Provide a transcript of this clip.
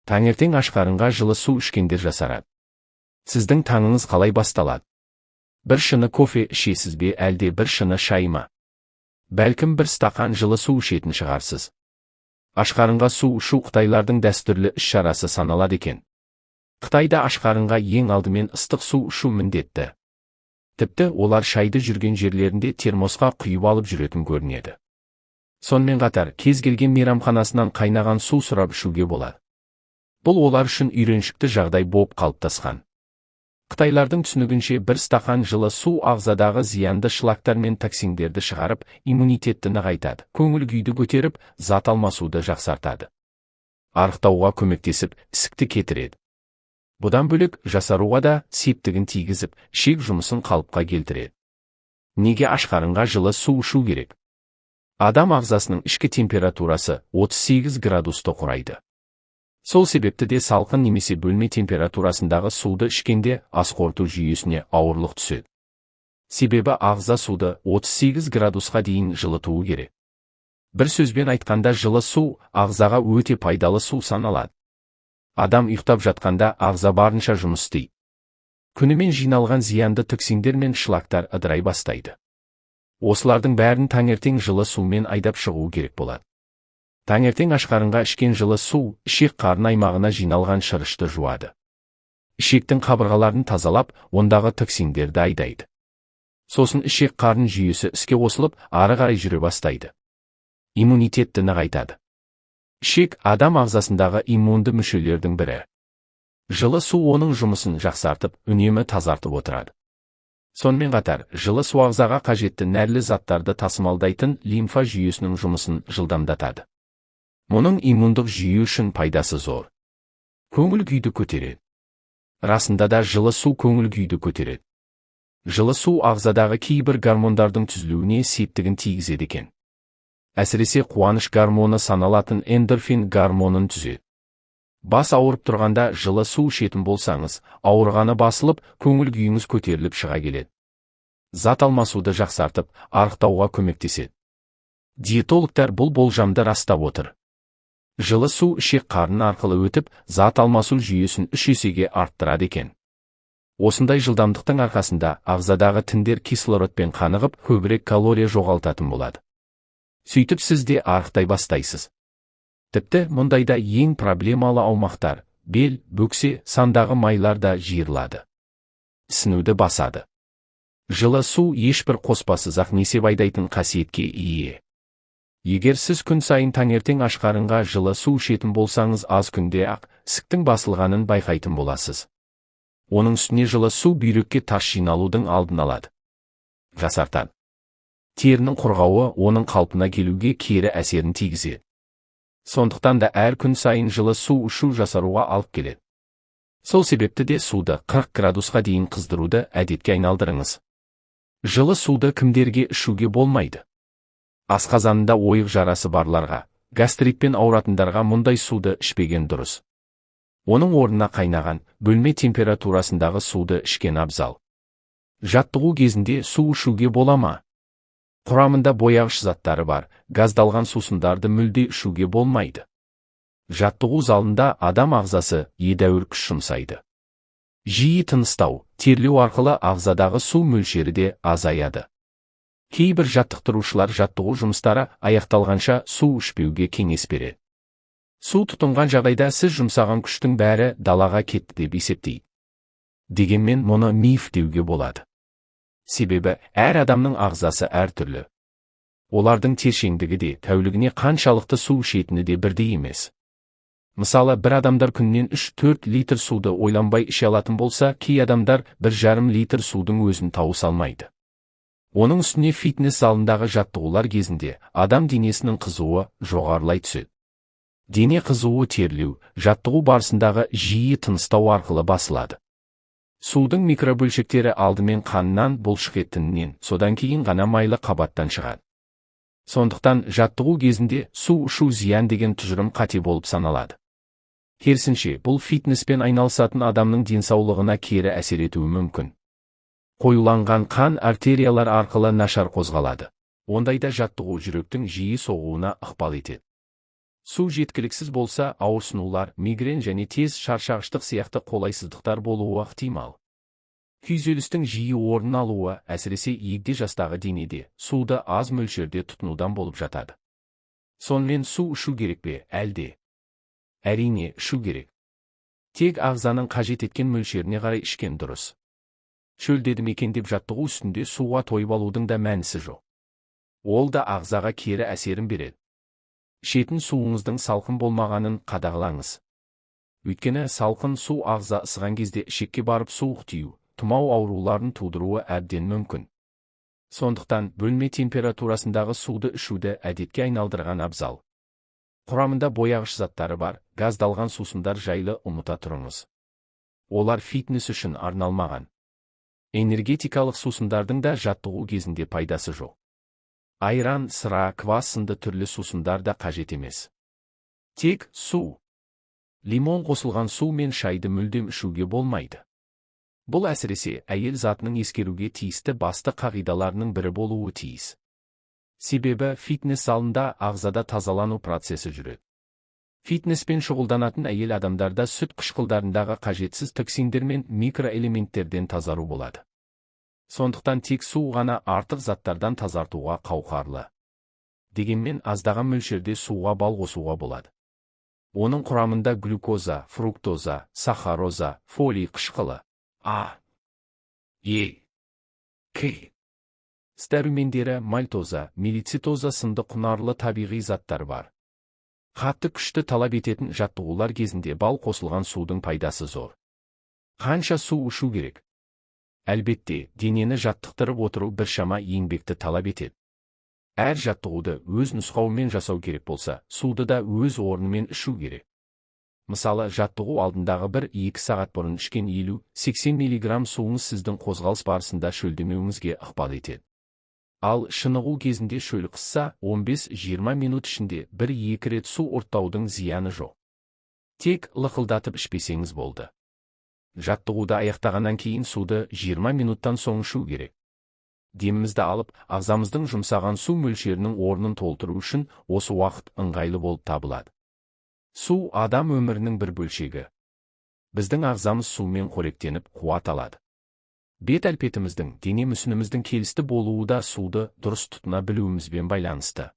Таңертең ашқарынға жылы су ішкендер жасарады. Сіздің таңыңыз қалай басталады? Бір шыны кофе ішесіз бе, әлде бір шыны шай ма? Бәлкім, бір стақан жылы су ішетін шығарсыз. Ашқарынға су ішу қытайлардың дәстүрлі іс-шарасы саналады екен. Қытайда ашқарынға ең алдымен ыстық су ішу міндетті. Тіпті олар шайды жүрген жерлерінде термосқа құйып алып жүретін көрінеді. Сонымен қатар, кез келген мейрамханасынан қайнаған су сұрап ішуге болады. Бұл олар үшін үйреншікті жағдай болып қалыптасқан. Қытайлардың түсінігінше, бір стақан жылы су ағзадағы зиянды шлактар мен токсиндерді шығарып, иммунитетті нығайтады, көңіл күйді көтеріп, зат алмасуды жақсартады. Арықтауға көмектесіп, ісікті кетіреді. Бұдан бөлек, жасаруға да септігін тигізіп, ішек жұмысын қалыпқа келтіреді. Неге ашқарынға жылы су ішу керек? Адам ағзасының ішкі температурасы 38 градусты құрайды. Сол себепті де салқын немесе бөлме температурасындағы суды ішкенде ас қорыту жүйесіне ауырлық түседі. Себебі ағза суды 38 градусқа дейін жылытуы керек. Бір сөзбен айтқанда, жылы су ағзаға өте пайдалы су саналады. Адам ұйықтап жатқанда ағза барынша жұмыс істейді. Күнімен жиналған зиянды токсиндер мен шлактар ыдырай бастайды. Осылардың бәрін таңертең жылы сумен айдап шығу керек болады. Таңертең ашқарынға ішкен жылы су ішек қарын аймағына жиналған шырышты жуады. Ішектің қабырғаларын тазалап, ондағы токсиндерді айдайды. Сосын ішек қарын жүйесі іске қосылып, ары қарай жүре бастайды. Иммунитетті нығайтады. Ішек – адам ағзасындағы иммунды мүшелердің бірі. Жылы су оның жұмысын жақсартып, үнемі тазартып отырады. Сонымен қатар, жылы су ағзаға қажетті нәрлі заттарды тасымалдайтын лимфа жүйесінің жұмысын жылдамдатады. Мұның иммундық жүйе үшін пайдасы зор. Көңіл күйді көтереді. Расында да, жылы су көңіл күйді көтереді. Жылы су ағзадағы кейбір гормондардың түзілуіне септігін тигізеді екен. Әсіресе қуаныш гормоны саналатын эндорфин гормонын түзеді. Бас ауырып тұрғанда жылы су ішетін болсаңыз, ауырғаны басылып, көңіл күйіңіз көтеріліп шыға келеді. Зат алмасуды жақсартып, арықтауға көмектеседі. Диетологтар бұл болжамды растап отыр. Жылы су ішек қарын арқылы өтіп, зат алмасу жүйесін 3 есеге арттырады екен. Осындай жылдамдықтың арқасында ағзадағы тіндер кислородпен қанығып, көбірек калория жоғалтатын болады. Сөйтіп, сіз де арықтай бастайсыз. Тіпті мұндайда ең проблемалы аумақтар, бел, бөксе, сандағы майлар да жиырылады. Ісінуді басады. Жылы су ешбір қоспасыз ақ несеп айдайтын қасиетке ие. Егер сіз күн сайын таңертең ашқарынға жылы су ішетін болсаңыз, аз күнде ақ ісіктің басылғанын байқайтын боласыз. Оның үстіне жылы су бүйрекке тас жиналудың алдын алады. Жасартады. Терінің құрғауы оның қалпына келуге кері әсерін тигізеді. Сондықтан да әр күн сайын жылы су ішу жасаруға алып келеді. Сол себепті де суды 40 градусқа дейін қыздыруды әдетке айналдырыңыз. Жылы суды кімдерге ішуге болмайды? Асқазанында ойық жарасы барларға, гастритпен ауыратындарға мұндай суды ішпеген дұрыс. Оның орнына қайнаған, бөлме температурасындағы суды ішкен абзал. Жаттығу кезінде су ішуге бола ма? Құрамында бояғыш заттары бар, газдалған сусындарды мүлде ішуге болмайды. Жаттығу залында адам ағзасы едәуір күш жұмсайды. Жиі тыныстау, терлеу арқылы ағзадағы су мөлшері де азаяды. Кейбір жаттықтырушылар жаттығу жұмыстары аяқталғанша су ішпеуге кеңес береді. Су тұтынған жағдайда сіз жұмсаған күштің бәрі далаға кетті деп есептейді. Дегенмен мұны миф деуге болады. Себебі әр адамның ағзасы әртүрлі. Олардың тершеңдігі де, тәулігіне қаншалықты су ішетіні де бірдей емес. Мысалы, бір адамдар күнінен 3-4 литр суды ойланбай іше алатын болса, кей адамдар 1,5 литр судың өзін тауыса алмайды. Оның үстіне фитнес залындағы жаттығулар кезінде адам денесінің қызуы жоғарылай түседі. Дене қызуы терлеу, жаттығу барысындағы жиі тыныстау арқылы басылады. Судың микробөлшектері алдымен қаннан, бұлшықетінен, содан кейін ғана майлы қабаттан шығады. Сондықтан жаттығу кезінде су ішу зиян деген тұжырым қате болып саналады. Керісінше, бұл фитнеспен айналысатын адамның денсаулығына кері әсер етуі мүмкін. Қоюланған қан артериялар арқылы нашар қозғалады. Ондайда жаттығу жүректің жиі соғуына ықпал етеді. Су жеткіліксіз болса, ауырсынулар, мигрен және тез шаршағыштық сияқты қолайсыздықтар болуы ықтимал. Күйзелістің жиі орын алуы, әсіресе егде жастағы денеде, суды аз мөлшерде тұтынудан болып жатады. Сонымен, су ішу керек пе, әлде? Әрине, ішу керек. Тек ағзаның қажет еткен мөлшеріне қарай ішкен дұрыс. Шөлдедім екен деп жаттығу үстінде суға тойып алудың да мәнісі жоқ. Ол да ағзаға кері әсерін береді. Ішетін суыңыздың салқын болмағанын қадағалаңыз. Өйткені салқын су ағза ысыған кезде ішекке барып суық тию, тұмау ауруларын тудыруы әбден мүмкін. Сондықтан бөлме температурасындағы суды ішуді әдетке айналдырған абзал. Құрамында бояғыш заттары бар газдалған сусындар жайлы ұмыта тұрыңыз. Олар фитнес үшін арналмаған. Энергетикалық сусындардың да жаттығу кезінде пайдасы жоқ. Айран, сыра, квас сынды түрлі сусындар да қажет емес. Тек су. Лимон қосылған су мен шайды мүлдем ішуге болмайды. Бұл, әсіресе, әйел затының ескеруге тиісті басты қағидаларының бірі болуы тиіс. Себебі фитнес залында ағзада тазалану процесі жүреді. Фитнеспен шұғылданатын әйел адамдарда сүт қышқылдарындағы қажетсіз токсиндер мен микроэлементтерден тазару болады. Сондықтан тек су ғана артық заттардан тазартуға қауқарлы. Дегенмен аздаған мөлшерде суға бал қосуға болады. Оның құрамында глюкоза, фруктоза, сахароза, фолий қышқылы, А, Е, К, С дәрумендері, мальтоза, мелицитоза сынды құнарлы табиғи заттар бар. Қатты күшті талап ететін жаттығулар кезінде бал қосылған судың пайдасы зор. Қанша су ішу керек? Әлбетте, денені жаттықтырып отыру біршама еңбекті талап етеді. Әр жаттығуды өз нұсқауымен жасау керек болса, суды да өз орнымен ішу керек. Мысалы, жаттығу алдындағы 1-2 сағат бұрын ішкен 50-80 миллиграмм суыңыз сіздің қозғалыс барысында шөлдемеуіңізге ықпал етеді. Ал шынығу кезінде шөл қысса, 15-20 минут ішінде бір-екі рет су ұрттаудың зияны жоқ. Тек лықылдатып ішпесеңіз болды. Жаттығуды аяқтағаннан кейін суды 20 минуттан соң ішу керек. Демімізді алып, ағзамыздың жұмсаған су мөлшерінің орнын толтыру үшін осы уақыт ыңғайлы болып табылады. Су – адам өмірінің бір бөлшегі. Біздің ағзамыз сумен қоректеніп, қуат алады. Бет әлпетіміздің, дене мүсініміздің келісті болуы да суды дұрыс тұтына білуімізбен байланысты.